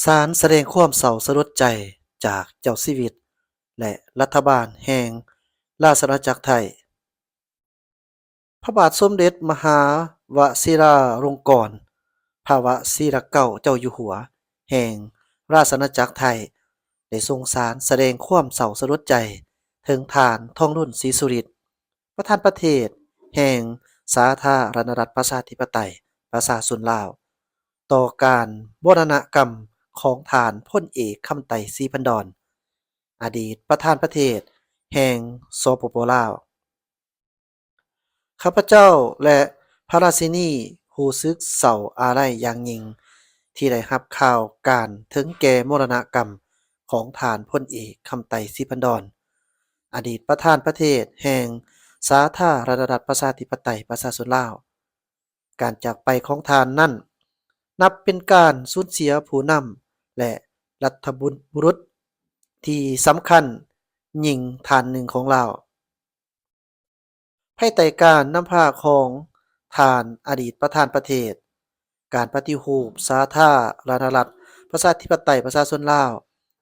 ສານສະແດງຄວາມເສົ້າສະຫຼົດໃຈຈາກເຈົ້າຊີວິດ ແລະ ລັດຖະບານແຫ່ງລາຊະອານາຈັກໄທ. ພະບາດສົມເດັດມະຫາວະຊິຣາລົງກອນ ພະວະຊິລະເກົ້າເຈົ້າຢູ່ຫົວແຫ່ງລາຊະອານາຈັກໄທ ໄດ້ສົ່ງສານສະແດງຄວາມເສົ້າສະຫຼົດໃຈເຖິງທ່ານ ທອງລຸນ ສີສຸລິດ ປະທານປະເທດແຫ່ງສາທາລະນະລັດປະຊາທິປະໄຕປະຊາຊົນລາວ ຕໍ່ການມໍລະນະກຳຂອງທ່ານ ພົນເອກ ຄຳໄຕ ສີພັນດອນ ອະດີດປະທານປະເທດແຫ່ງ ສປປ ລາວ. ຂ້າພະເຈົ້າ ແລະ ພະລາຊິນີ ຮູ້ສຶກເສົ້າອາໄລຢ່າງຍິ່ງ ທີ່ໄດ້ຮັບຂ່າວການເຖິງແກ່ມໍລະນະກຳຂອງທ່ານ ພົນເອກ ຄຳໄຕ ສີພັນດອນ ອະດີດປະທານປະເທດແຫ່ງສາທາລະນະລັດປະຊາທິປະໄຕປະຊາຊົນລາວ. ການຈາກໄປຂອງທ່ານນັ້ນ ນັບເປັນການສູນເສຍຜູ້ນຳ ແລະ ລັດຖະບຸລຸດທີ່ສຳຄັນຍິ່ງທ່ານໜຶ່ງຂອງລາວ. ພາຍໃຕ້ການນຳພາຂອງທ່ານອະດີດປະທານປະເທດ, ການປະຕິຮູບສາທາລະນະລັດປະຊາທິປະໄຕປະຊາຊົນລາວ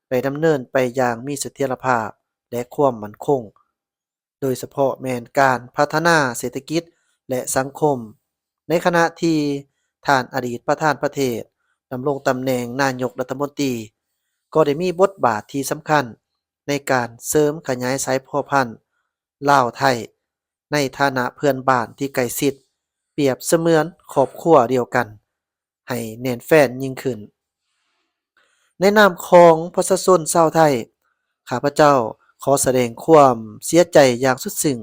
ໄດ້ດຳເນີນໄປຢ່າງມີສະຖຽນລະພາບ ແລະ ຄວາມໝັ້ນຄົງ, ໂດຍສະເພາະແມ່ນການພັດທະນາເສດຖະກິດ ແລະ ສັງຄົມ, ໃນຂະນະທີ່ທ່ານອະດີດປະທານປະເທດ ດຳລົງຕຳແໜ່ງນາຍົກລັດຖະມົນຕີ ກໍໄດ້ມີບົດບາດທີ່ສຳຄັນໃນການເສີມຂະຫຍາຍສາຍພົວພັນລາວ-ໄທ ໃນຖານະເພື່ອນບ້ານທີ່ໃກ້ຊິດ, ປຽບສະເໝືອນຄອບຄົວດຽວກັນ ໃຫ້ແໜ້ນແຟ້ນຍິ່ງຂຶ້ນ. ໃນນາມຂອງປະຊາຊົນຊາວໄທ, ຂ້າພະເຈົ້າຂໍສະແດງຄວາມເສຍໃຈຢ່າງສຸດຊຶ້ງ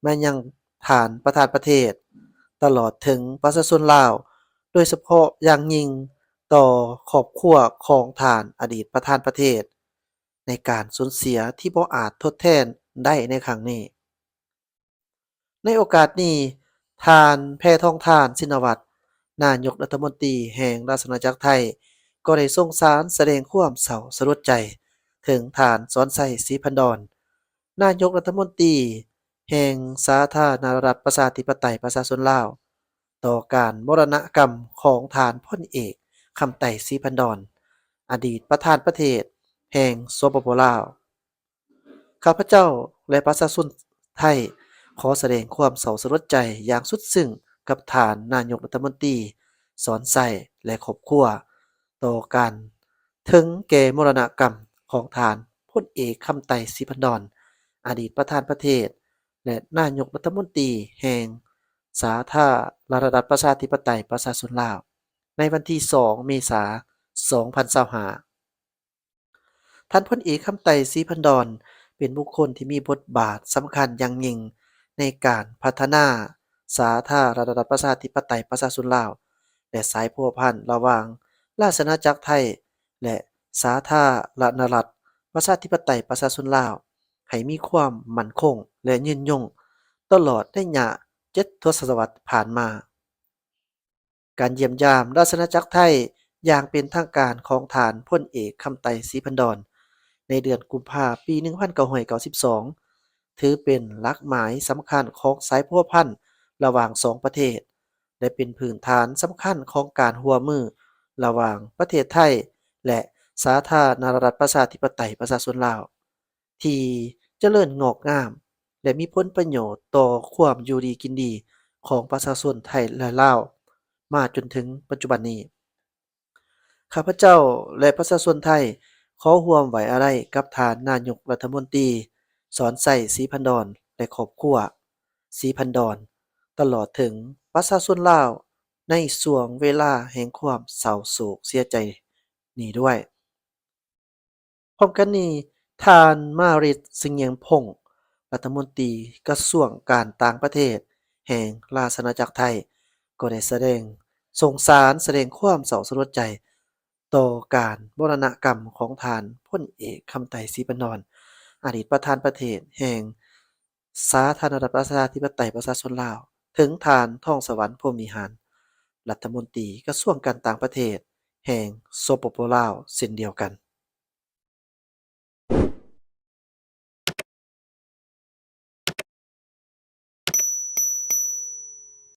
ມາຍັງທ່ານປະທານປະເທດ, ຕະຫຼອດເຖິງປະຊາຊົນລາວ, ໂດຍສະເພາະຢ່າງຍິ່ງຕໍ່ຄອບຄົວຂອງທ່ານອະດີດປະທານປະເທດ ໃນການສູນເສຍທີ່ບໍ່ອາດທົດແທນໄດ້ໃນຄັ້ງນີ້. ໃນໂອກາດນີ້, ທ່ານ ແພທອງທານ ຊິນນະວັດ ນາຍົກລັດຖະມົນຕີແຫ່ງລາຊະອານາຈັກໄທ ກໍໄດ້ສົ່ງສານສະແດງຄວາມເສົ້າສະຫຼົດໃຈເຖິງທ່ານ ສອນໄຊ ສີພັນດອນ ນາຍົກລັດຖະມົນຕີແຫ່ງສາທາລະນະລັດປະຊາທິປະໄຕປະຊາຊົນລາວ ຕໍ່ການມໍລະນະກຳຂອງທ່ານ ພົນເອກ ຄຳໄຕ ສີພັນດອນ ອະດີດປະທານປະເທດແຫ່ງ ສປປ ລາວ. ຂ້າພະເຈົ້າ ແລະ ປະຊາຊົນໄທ ຂໍສະແດງຄວາມເສົ້າສະຫຼົດໃຈຢ່າງສຸດຊຶ້ງກັບທ່ານນາຍົກລັດຖະມົນຕີ ສອນໄຊ ແລະ ຄອບຄົວ ຕໍ່ການເຖິງແກ່ມໍລະນະກຳຂອງທ່ານ ພົນເອກ ຄຳໄຕ ສີພັນດອນ ອະດີດປະທານປະເທດ ແລະ ນາຍົກລັດຖະມົນຕີແຫ່ງສາທາລະນະລັດປະຊາທິປະໄຕປະຊາຊົນລາວ ໃນວັນທີສອງ ເມສາ ສອງພັນຊາວຫ້າ. ທ່ານ ພົນເອກ ຄຳໄຕ ສີພັນດອນ ເປັນບຸກຄົນທີ່ມີບົດບາດສຳຄັນຢ່າງຍິ່ງໃນການພັດທະນາສາທາລະນະລັດປະຊາທິປະໄຕປະຊາຊົນລາວ ແລະ ສາຍພົວພັນລະຫວ່າງລາຊະອານາຈັກໄທ ແລະ ສາທາລະນະລັດປະຊາທິປະໄຕປະຊາຊົນລາວ ໃຫ້ມີຄວາມໝັ້ນຄົງ ແລະ ຍືນຍົງ ຕະຫຼອດໄລຍະເຈັດທົດສະວັດຜ່ານມາ. ການຢ້ຽມຢາມລາຊະອານາຈັກໄທຢ່າງເປັນທາງການຂອງທ່ານ ພົນເອກ ຄຳໄຕ ສີພັນດອນ ໃນເດືອນກຸມພາ ປີໜຶ່ງພັນເກົ້າຮ້ອຍເກົ້າສິບສອງ ຖືເປັນຫຼັກໝາຍສຳຄັນຂອງສາຍພົວພັນລະຫວ່າງສອງປະເທດ ແລະ ເປັນພື້ນຖານສຳຄັນຂອງການຮ່ວມມືລະຫວ່າງປະເທດໄທ ແລະ ສາທາລະນະລັດປະຊາທິປະໄຕປະຊາຊົນລາວ ທີ່ຈະເລີນງອກງາມ ແລະ ມີຜົນປະໂຫຍດຕໍ່ຄວາມຢູ່ດີກິນດີຂອງປະຊາຊົນໄທ ແລະ ລາວ ມາຈົນເຖິງປັດຈຸບັນນີ້. ຂ້າພະເຈົ້າ ແລະ ປະຊາຊົນໄທ ຂໍຮ່ວມໄວ້ອາໄລກັບທ່ານນາຍົກລັດຖະມົນຕີ ສອນໄຊ ສີພັນດອນ ແລະ ຄອບຄົວ ສີພັນດອນ ຕະຫຼອດເຖິງປະຊາຊົນລາວ ໃນຊ່ວງເວລາແຫ່ງຄວາມເສົ້າໂສກເສຍໃຈນີ້ດ້ວຍ. ພ້ອມກັນນີ້, ທ່ານ ມາຣິດ ສະຫງຽມພົງ ລັດຖະມົນຕີກະຊວງການຕ່າງປະເທດແຫ່ງລາຊະອານາຈັກໄທ ກໍໄດ້ສະແດງ ສົ່ງສານສະແດງຄວາມເສົ້າສະຫຼົດໃຈຕໍ່ການມໍລະນະກຳຂອງທ່ານ ພົນເອກ ຄຳໄຕ ສີພັນດອນ ອະດີດປະທານປະເທດແຫ່ງສາທາລະນະລັດປະຊາທິປະໄຕປະຊາຊົນລາວ ເຖິງທ່ານ ທອງສະຫວັນ ພົມວິຫານ ລັດຖະມົນຕີກະຊວງການຕ່າງປະເທດແຫ່ງ ສປປ ລາວ ເຊັ່ນດຽວກັນ.